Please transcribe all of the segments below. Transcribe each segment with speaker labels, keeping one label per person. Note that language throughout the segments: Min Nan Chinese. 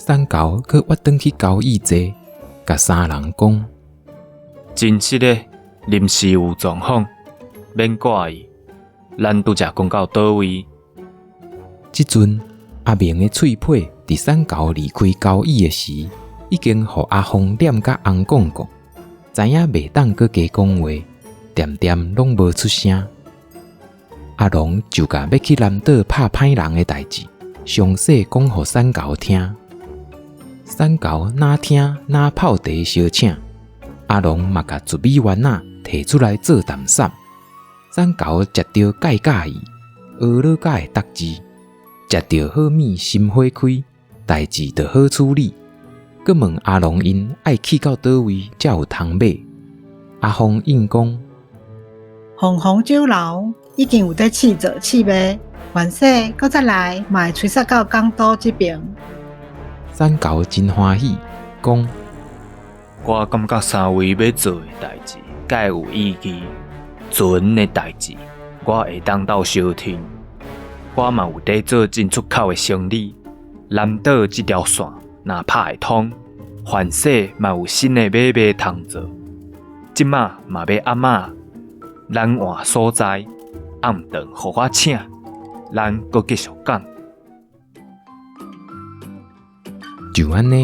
Speaker 1: 三猴閣挖轉去交椅坐，共三人講：
Speaker 2: 真實的，臨時有狀況，免掛意。咱拄才講到佗位？
Speaker 1: 這陣阿明的喙皮佇三猴離開交椅的時，已經予阿鳳念甲紅摃摃，知影袂當閣加講話，恬恬攏無出聲。阿龍就共欲去南島拍歹人的代誌，詳細講予三猴聽。三猴若聽若泡茶相請，阿龍嘛共糯米丸仔提出來做淡散。三猴食著蓋佮意，呵咾甲會觸字，食著好物心花開，代誌就好處理。閣問阿龍𪜶愛去到佗位才有通買。阿鳳應講：
Speaker 3: 鳳凰酒樓已經有佇試做試賣，凡勢閣再來嘛會催殺到港都這爿。
Speaker 1: 三猴真歡喜，講：
Speaker 2: 我感覺三位欲做的代誌，蓋有意義。船的代誌，我會當鬥相挺。我嘛有佇做進出口的生理。南島這條線若拍會通，凡勢嘛有新的買賣通做。這馬嘛欲按怎？咱換所在，暗頓予我請，咱閣繼續講。
Speaker 1: 就按呢，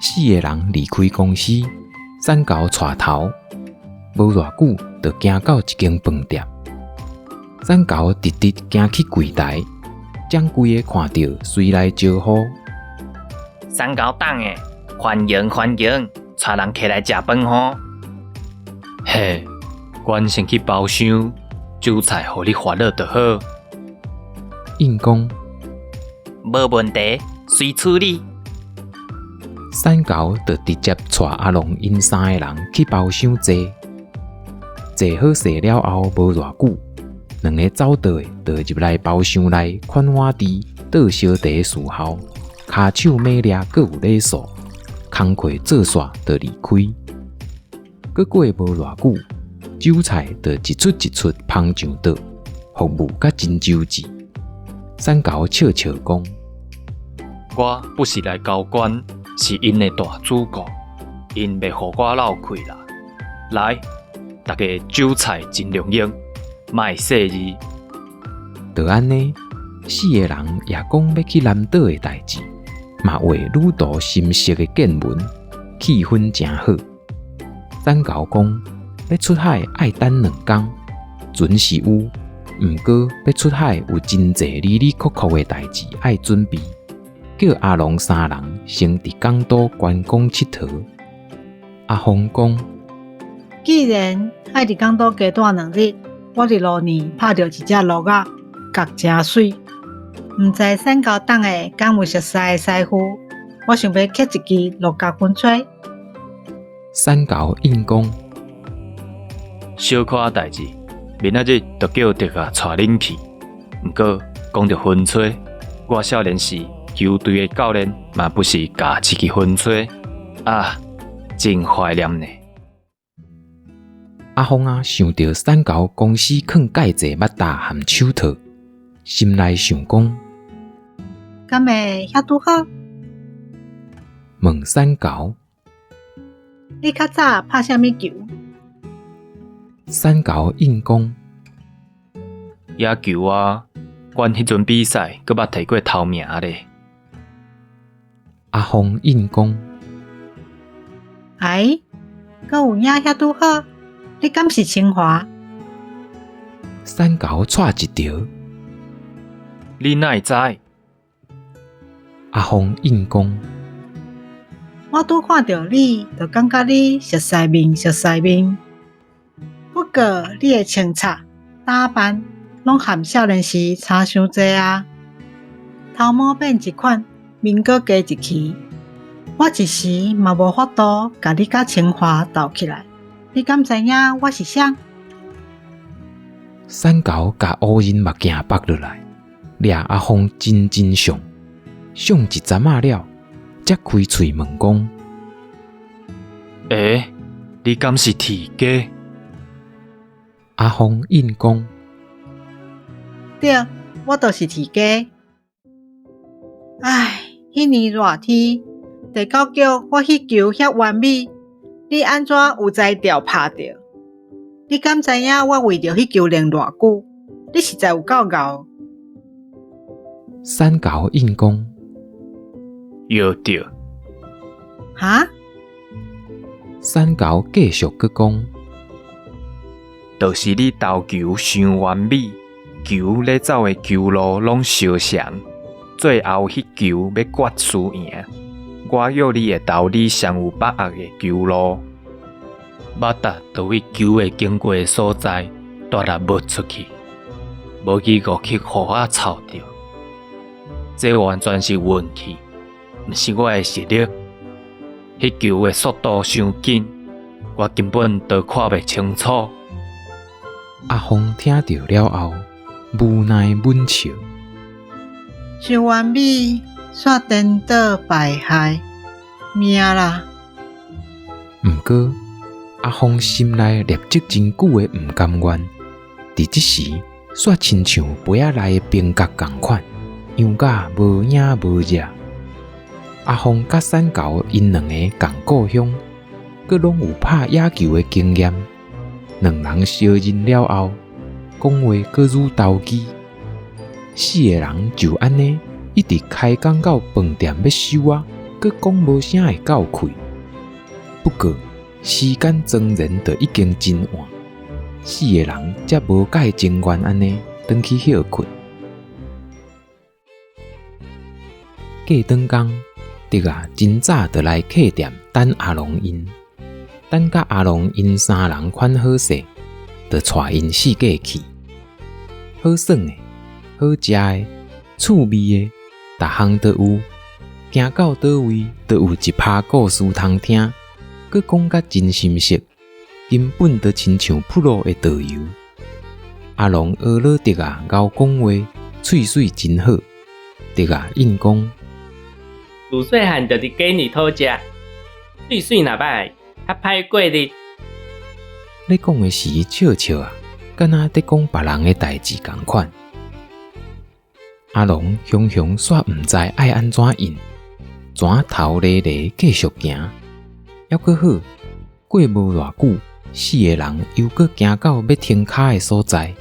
Speaker 1: 四个人離開公司，三猴帶頭，無偌久就行到一間飯店。三猴直直行去櫃台，掌櫃的看著隨來招呼。
Speaker 4: 三猴董的，歡迎歡迎，帶人客來食飯吼。
Speaker 2: 嘿，阮先去包廂，酒菜予你煩惱就好。
Speaker 1: 應講：
Speaker 4: 無問題，隨處理。
Speaker 1: 三猴就直接帶阿龍𪜶三个人去包廂坐，坐好勢了後，無偌久，兩个走道的就入來包廂內款碗箸、倒燒茶伺候，跤手尾掠閣有禮數，工課做煞就離開。閣過無偌久，酒菜就一出一出捧上桌，服務甲真周至。三猴笑笑講：
Speaker 2: 我不是來交關，是𪜶的大主顧，𪜶袂予我落氣啦。來，逐家酒菜盡量用，莫細膩。
Speaker 1: 就按呢，四个人也講欲去南島的代誌，嘛話旅途心識的見聞，氣氛誠好。三猴講欲出海愛等兩工，船是有，毋過欲出海有真濟哩哩扣扣的代誌愛準備，叫阿龍三人先佇港都觀光𨑨迌。阿鳳講：
Speaker 3: 既然愛佇港都加蹛兩日，我佇路呢拍著一隻鷺仔，角誠媠。毋知三猴董的敢有熟似的師傅？我想欲刻一支鹿角薰吹。
Speaker 1: 三猴應講：
Speaker 2: 小可仔代誌，明仔日就叫特仔帶恁去。毋過講著薰吹，我少年時球隊的教練嘛不是教一支薰吹啊，真懷念呢。
Speaker 1: 阿鳳仔想著三猴公司囥蓋濟襪罩含手套，心內想講：
Speaker 3: 敢會遐拄好？
Speaker 1: 問三猴：
Speaker 3: 你較早拍啥物球？
Speaker 1: 三猴應講：
Speaker 2: 野球啊，阮彼陣比賽閣捌提過頭名咧。
Speaker 1: 阿鳳應講：
Speaker 3: 哎，閣有影遐拄好？你敢是清華？
Speaker 1: 三猴掣一趒。
Speaker 2: 你哪會知？
Speaker 1: 阿鳳應講：
Speaker 3: 我拄看著你，就感覺你熟似面，熟似面。不過你的穿插、打扮，攏和少年時差傷濟啊！頭毛變一款，面閣加一期。我一時嘛無法度共你佮清華鬥起來。你敢知影我是啥？
Speaker 1: 三猴共烏人目鏡縛落來，掠阿鳳真真相，相一陣仔了，才開喙問講：
Speaker 2: 欸，你敢是鐵家？
Speaker 1: 阿鳳應講：
Speaker 3: 對，我就是鐵家。唉，彼年熱天，第九局我彼球遐完美，你按怎有才調拍著？你敢知影我為著彼球練偌久？你實在有夠𠢕。
Speaker 1: 瘦猴應講：
Speaker 2: 著著。
Speaker 3: 哈？
Speaker 1: 瘦猴繼續閣講：
Speaker 2: 就是你投球傷完美，球咧走的球路攏相像，最後彼球欲決輸贏，我約你會投你上有把握的球路。
Speaker 5: バッ就對球會經過的所在，大力撥出去，無記過去予我臭著。這完全是運氣，毋是我的實力。彼球的速度傷緊，我根本就看袂清楚。
Speaker 1: 阿鳳聽著了後，無奈忍笑。
Speaker 3: 傷完美，煞顛倒敗害，命啦！
Speaker 1: 毋過，阿鳳心內立即真久的毋甘願，佇這時，煞親像杯仔內的冰角仝款，溶甲無影無跡。阿鳳佮瘦猴𪜶兩个仝故鄉，閣攏有拍野球的經驗，兩人相認了後，講話閣愈投機。四个人就按呢一直開講到飯店欲收仔，閣講無啥會夠氣。不過時間莊然就已經真晚，四个人才無蓋情願按呢轉去歇睏。過轉工，德仔真早就來客店等阿龍𪜶，等甲阿龍𪜶三人款好勢，就帶𪜶四界去。好耍的、好食的、趣味的，逐項都有。行到佗位，都有一趴故事通聽，閣講甲真心實，根本就親像プロ的導遊。阿龍學了德仔𠢕講話，喙水真好。德仔應講：
Speaker 4: 自細漢就佇家裡討食，喙水若䆀，較歹過日。
Speaker 1: 咧講的時笑笑仔，敢若佇講別人的代誌仝款。阿龍雄雄煞毋知愛按怎應，轉頭咧咧繼續行，猶閣好，過無偌久，四个人又閣行到欲停跤的所在，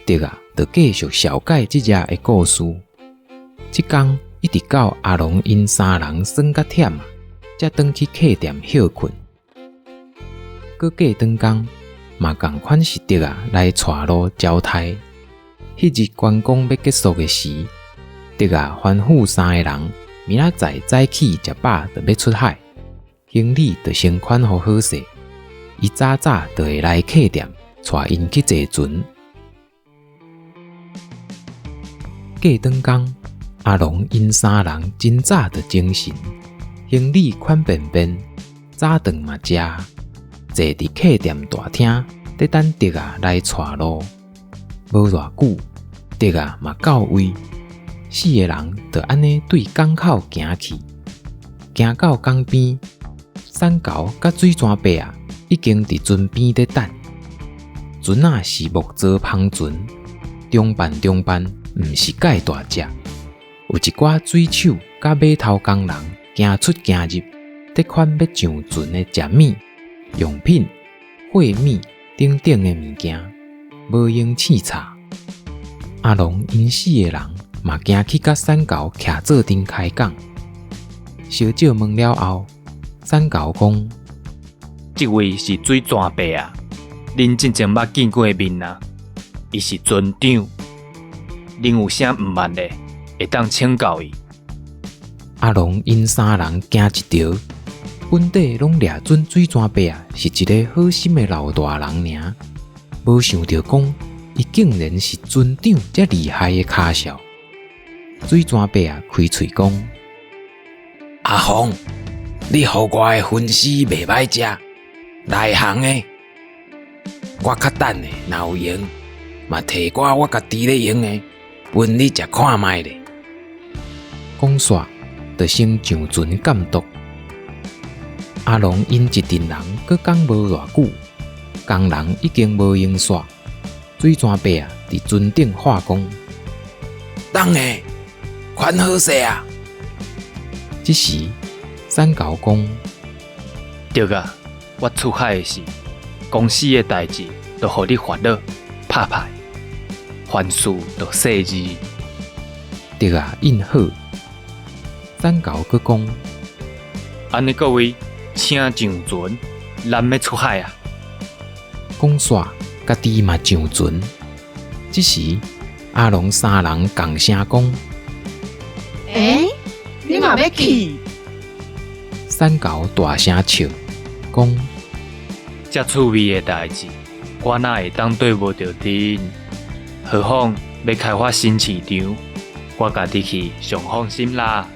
Speaker 1: 德仔就繼續紹介這遮的故事。這工一直到阿龍𪜶三人耍甲忝仔，才轉去客店歇睏。閣過轉工，嘛仝款是德仔來帶路招待。彼日觀光欲結束的時，德仔吩咐三个人，明仔載早起食飽就欲出海，行李就先款予好勢。伊早早就會來客店，帶𪜶去坐船。過轉工，阿龍𪜶三人真早就精神，行李款便便，早頓嘛食，坐佇客店大廳，佇等德仔來帶路。無偌久，德仔嘛到位，四个人就按呢對港口行去。行到港邊，瘦猴佮水泉伯仔已經佇船邊佇等。船仔是木造帆船，中辦中辦，毋是蓋大隻。有一寡水手佮碼頭工人行出行入，佇款欲上船的食物、用品、貨物等等的物件，無閒試插。阿龍𪜶四个人嘛行去佮瘦猴徛做陣開講。小少問了後，瘦猴講：
Speaker 2: 這位是水泉伯仔，恁進前捌見過面啊？伊是船長，恁有啥毋捌的，會當請教伊。
Speaker 1: 阿龍𪜶三人驚一趒，本底攏掠準水泉伯仔是一个好心的老大人爾，無想著講伊竟然是船長遮厲害的跤數。水泉伯仔開喙講：
Speaker 6: 阿鳳，你予我的粉絲袂歹食，內行的，我較等下若有閒，嘛提寡我家己咧用的，分你食看覓咧。
Speaker 1: 講煞，就先上船監督。阿龍𪜶一陣人，閣講無偌久，工人已經無閒煞。水泉伯仔佇船頂喊講：
Speaker 6: 等下，款好勢啊！
Speaker 1: 這時，瘦猴講：
Speaker 5: 著啊，我出海的時，公司的代誌都予你煩惱拍敗，凡事都細膩。
Speaker 1: 著仔應好。瘦猴閣講：
Speaker 5: 按呢各位，請上船，咱欲出海啊！
Speaker 1: 講煞，家己嘛上船。這時，阿龍三人仝聲講：
Speaker 3: 欸，你嘛欲去？
Speaker 1: 瘦猴大聲笑，講：
Speaker 5: 遮趣味的代誌，我哪會當綴無著陣？何況欲開發新市場，我家己去上放心啦。